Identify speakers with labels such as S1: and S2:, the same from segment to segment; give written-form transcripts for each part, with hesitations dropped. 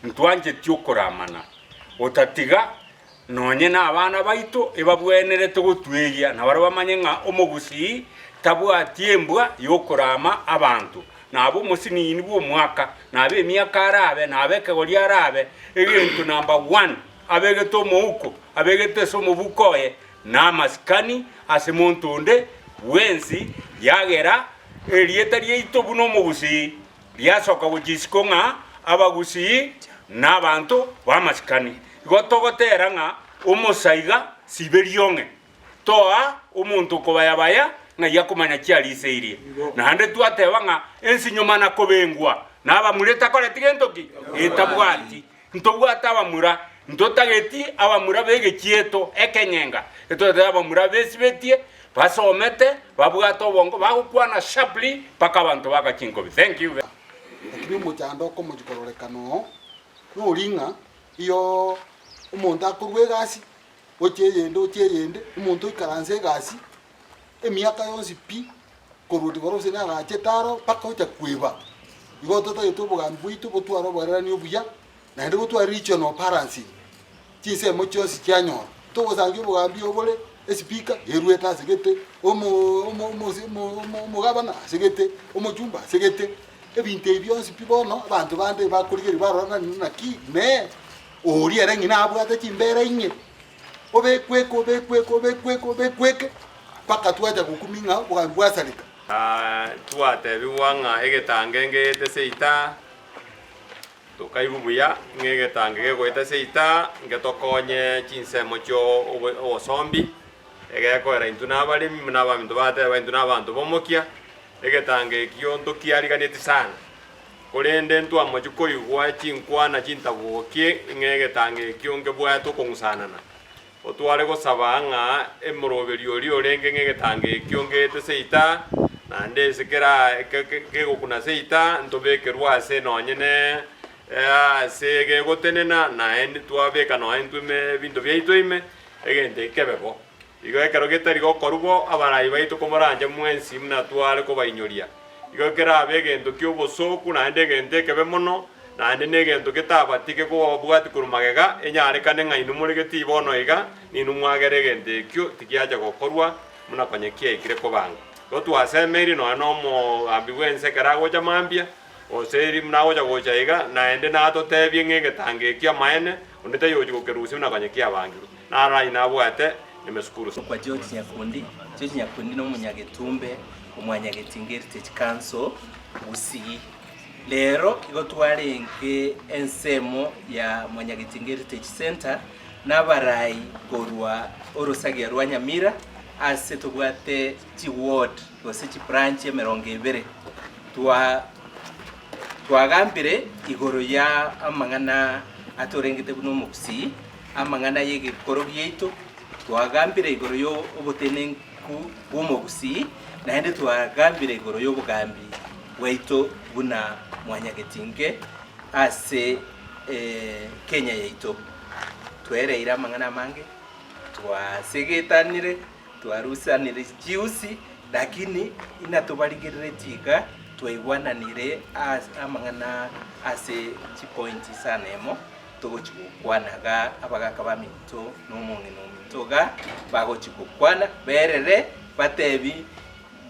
S1: Ntwancheti okoramana, otatiga nonye nabana baito ebabwenerete gotwegia, na baria bamanye ng'a omogusii tabwati embwa y'okorama abanto, nabe omosinini bw'omwaka, nabe emiaka arabe, nabe ekegori arabe, egento number one abegete omouko, abegete ase omobuko oye, namasikani ase monto onde bwensi, yagera erieta riaito buna omogusii riasoka gochia isiko ng'a abagusii nabanto b'amasikani. Igo togotera ng'a omosaiga sibe riong'e, toa omonto okobayabaya ng'ai akomanya chiariseirie. Naende twateba ng'a ense nyuma na kobengwa nabamura etakoreti gento ki? Etabwati. Ntobwate abamura, ntotageti abamura b'egechieto ekenyenga, etotagete abamura besibetie, basomete, babwate obongo, bagokwana sharply mpaka abanto baaka chinkobi. Thank you very.
S2: Lakini omochando okomochia kororekana oo nori ng'a iyoo omonto akorwa egasi, gochia eyende gochia eyende, omonto oikaranse egasi emiaka yonsi pi, korwa divorce narachete aro mpaka ocha kweba. Igo totagete obogambi bwaito botware oboererani obuya, naende botware regional balancing, chinsemo chionsi chianyora. Togosangia obogambi obore, espeaker erwete ase gete, omo omo omosi omo omo omogabana ase gete, omochumba ase gete, ebinto ebi bionsi pi bono, abanto bande bakorigereria barora nani naki, nee, oria ere ng'ina abwate chimbera inye. Obekweke, obekweke, obekweke, obekweke, mpaka twacha gokumia ng'a obogambi bwasareka.
S3: Twatebigwa ng'a egetange ngeete seita, tokaigwa buya ng'a egetange gegoeta seita ngetokonye chinsemo chio obosombi, egekoera intwe na abaremi buna abaminto bateba intwe na abanto b'omokia, egetange ekio ntokiariganeti sana. Korende ntwamochia koigwa chinkwana chintabogokie ng'a egetango ekio nkebwate okong'usanana. Otware gosaba ng'a emoroberio oria orenge ng'a egetango ekio ngeete seita, naende ase kera kegokuna seita ntobekerwe ase nonye ne ase gegotenena, naende twabeka nonye intwe ime ebinto biaito ime, egento eke kebe bo. Igo ekero getari gokorwa bo, abarai baito komoranche mwensi buna tware kobainyoria. Igo kerabe egento ki'obosooku, naende egento ekebe mono, naende negento getabatige kobabwatia korwa magega, enyarekane ng'a inwe more getii bono iga, ninwe mwagere egento ekio tigiacha gokorwa buna konya kiaikire kobangwa. Igo twasemeirie nonya nomogambi bw'ense ekero agocha mambia, gose eri buna agocha gocha iga, naende natotebie ng'a egetango ekio amaene, onde taiyo ogochia gokerusia buna konya kiabangirwe. Naro ayio nabwate emesukuru.
S4: Kwa George Nyakundi, George Nyakundi na omonyagetumbe omwanyagetinga Heritage Council Gusii. Rero igo twarenge ensemo ya Mwanyagetinga Heritage Centre na abarai korwa orosagia rwa Nyamira ase tobwate chiward gose chibranch emerongo ebere. Twa twagambire igoro ya amang'ana atorengete buna omogusii. Amang'ana y'egekoro giaito, twagambire igoro y'obotenenku bw'omogusii, naende twagambire igoro y'obogambi bwaito buna mwanyagetinge ase Kenya yaito. Twereire amang'ana amange, twasegetanire, twarusanire chiusi, lakini inatobarigereretie iga twaigwananire ase amang'ana ase chipointi isano emo. Togochia gokwana iga abagaaka baminto na omong'ina ominto iga bagochia gokwana, berere batebi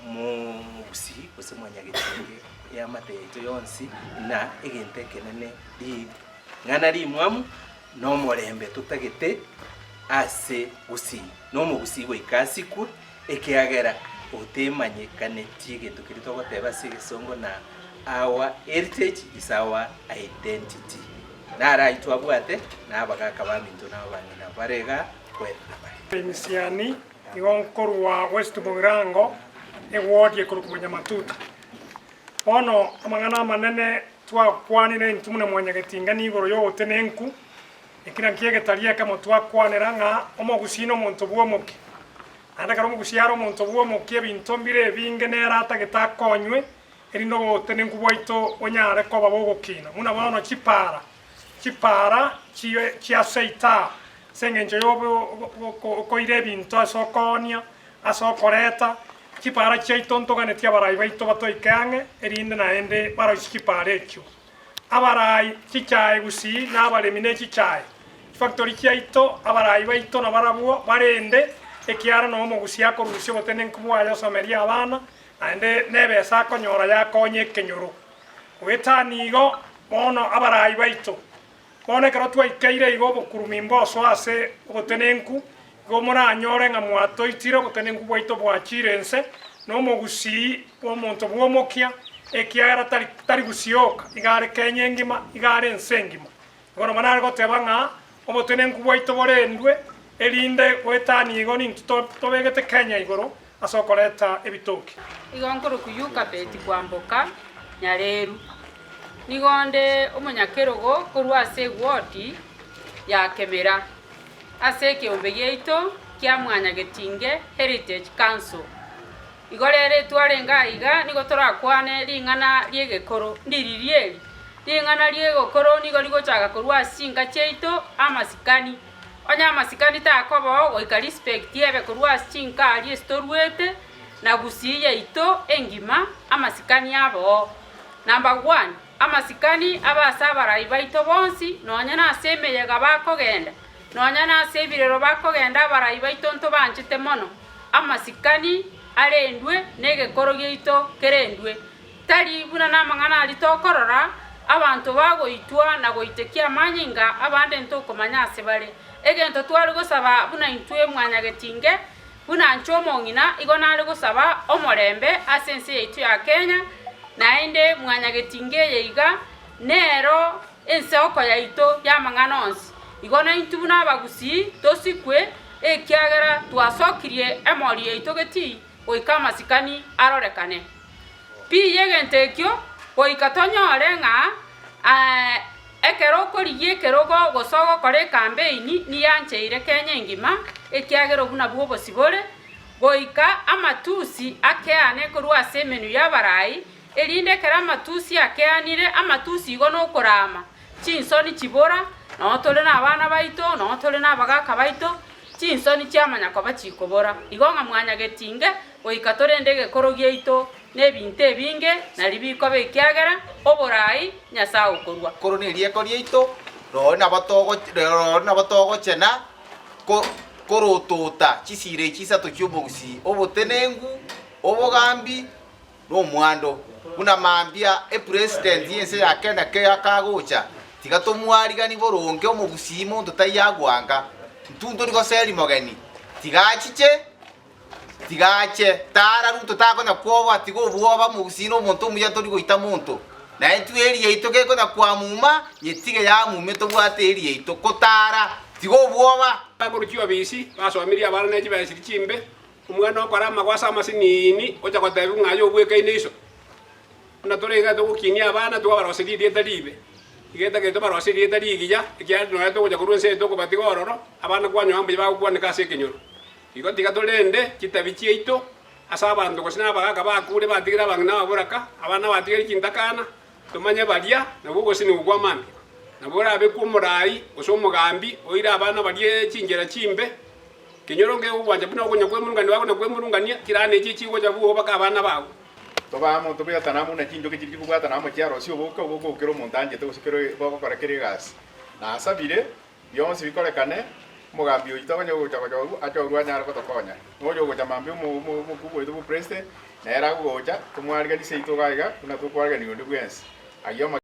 S4: mogusii gose mwanyagetinge eamate yaito yonsi na egento ekenene ring'ana rimwamu na omorembe totagete ase gusii. Na omogusii goika asikwe ekiagera otemanyekaneti egento keria togoteba ase egesongo na our heritage is our identity. Naro ayio twabwate, na abagaaka baminto na abang'ina bare iga kwerera bare.
S5: Emisiani igo nkorwa West Mugirango, eward ekorokwa Manyamatuta. Bono amang'ana amanene twakwanire intwe buna mwanyagetingani igoro y'ogotenenku, eki nakio egetari ekemo twakwanera ng'a omogusii nomonto bw'omokia. Naende ekero omogusii are omonto bw'omokia ebinto mbire ebinge nere atagete akonywe, erinde obotenenku bwaito bonyare koba bogokina, buna bono chipaara, chipaara chia Seitaa, ase engencho y'okoira ebinto ase okoonia, ase okoreta, chipaara chiaito ntoganetie abarai baito batoike ang'e, erinde naende baroisie chipaara echio. Abarai chichae gusii na abaremi ne chichae. Chifactori chiaito, abarai baito nabarabwo barende, ekiara noo omogusii akorusia obotenenku bwaye osomerie abana, naende nebesa akonyora yakonya ekenyoro. Goetania igo, bono abarai baito, bono ekero twaikeire igo obokurumi mbosoa ase obotenenku, igo moranyore ng'a mwatoitire obotenenku bwaito bwachire inse, na omogusii bw'omonto bw'omokia, ekiagera tari tari gusii oka, iga are Kenya engima, iga are ense engima. Igo nabo nare goteba ng'a obotenenku bwaito borendwe, erinde goetania igo nintwe to tobegete Kenya igoro ase okoreta ebitoki.
S6: Igo nkorokwa Yukabeti kwamboka Nyareru. Nigo nde omonyakerogo korwa ase ewodi ya Kemera, ase ekeombe giaito kia Mwanyagetinge Heritage Council. Igo rero etwarenge aiga nigo torakwane ring'ana ri'egekoro, ndiriria eri. Ring'ana ri'egekoro nigo rigochaka korwa ase chinka chiaito amasikani. Onye amasikani takoba oo goika respect ebe korwa ase chinka aria ase toruete na gusii yaito engima amasikani abe oo. Number one, amasikani abe ase abarai baito bonsi nonye nase emeyega bakogenda, nonya nase ebirero bakogenda abarai baito ntobanchete mono, amasikani arendwe na egekoro giaito kerendwe. Tari buna namang'ana aria tokorora, abanto bagoitwa na goitekia amanyinga abande ntokomanya ase bare. Egento tware gosaba buna intwe mwanyagetinge, buna inche omong'ina, igo nare gosaba omorembe ase ense yaito ya Kenya, naende mwanyagetinge eye iga nero enseoko yaito y'amang'ana onsi. Igo naintwe buna abagusii tosikwe, ekiagera twasokirie emori yaito getii goika amasikani arorekane. Pi y'egento ekio goika tonyore ng'a ekero okorigia ekerogo gose ogokora ekambeini niyancheire Kenya engima, ekiagera obwo nabwo obosibore, goika amatusi akeane korwa ase emenwa y'abarai, erinde ekero amatusi akeanire, amatusi igo nokorama, chinsoni chibora, noo tore nabana baito, noo tore nabagaka baito, chinsoni chiamanya koba chikobora. Igo ng'a mwanyagetinge goika torende egekoro giaito na ebinto ebinge nari bikoba ekiagera oborai Nyasae okorua.
S7: Koro nerieko riaito, rorio nabo togo rorio nabo togochena ko korotota chisira echi isato chi'obogusii, obotenenku, obogambi, na omwando. Buna mambia epresident y'ense ya Kenya kagocha, tiga tomwarigani boronge omogusii monto taiyo agwanka, intwe ntori goseri mogeni, tiga achiche, tiga ache, tara Ruto takonya kwoboa tiga obwoba omogusii na omonto omuya tori goita monto. Naye intwe eri yaito gekonya kwamuma, nyetige yamume tobwate eri yaito, ko tara, tiga obwoba.
S8: Bakorwa chiobisi, basomirie abana ne chibesiri chimbe, Omwana okora amagwa ase amasiniini, ocha gotebiwa ng'a aye obwekaine iso. Buna tore iga togokinia abana, twabaroseria erieta riibe. Iga etagete tobaroserie erieta rigiya, ekiagera nonya togocha korwa ense eye tokobatiga ororo, abana kwanyoa mbuya bagokwaneka ase ekenyoro. Igo tiga torende chitabi chiaito ase abanto gose na abagaka bakure batigire abang'ina ababoraka, abana batigire chintakana, tomanye baria nabwo ogosinigwa kwa mambia. Nabo orabekwe omoraai gose omogambi oire abana baria chinchera chimbe, Kenyoro nkegogwancha buna okonya kwemurungania bakonya kwemurungania, chirani echi chigocha bwogo baka abana bao.
S9: Toba amo, tobwatane amo buna chinchoki chiria chikobwatana amo chiarosia oboke, oboke obwo kera omonto anchete gose kera bogokora kera egasi. Nasabire, bionsi bikorekane, omogambi oyio tokonye gocha gochorwa, achorwe anyare gotokonya. Noyo ogocha mambia omo omo omokubwa oito bwa president, nere agocha, tomwariganisie intwe iga iga, buna tokwarigania onde bwensi. Ayio ama.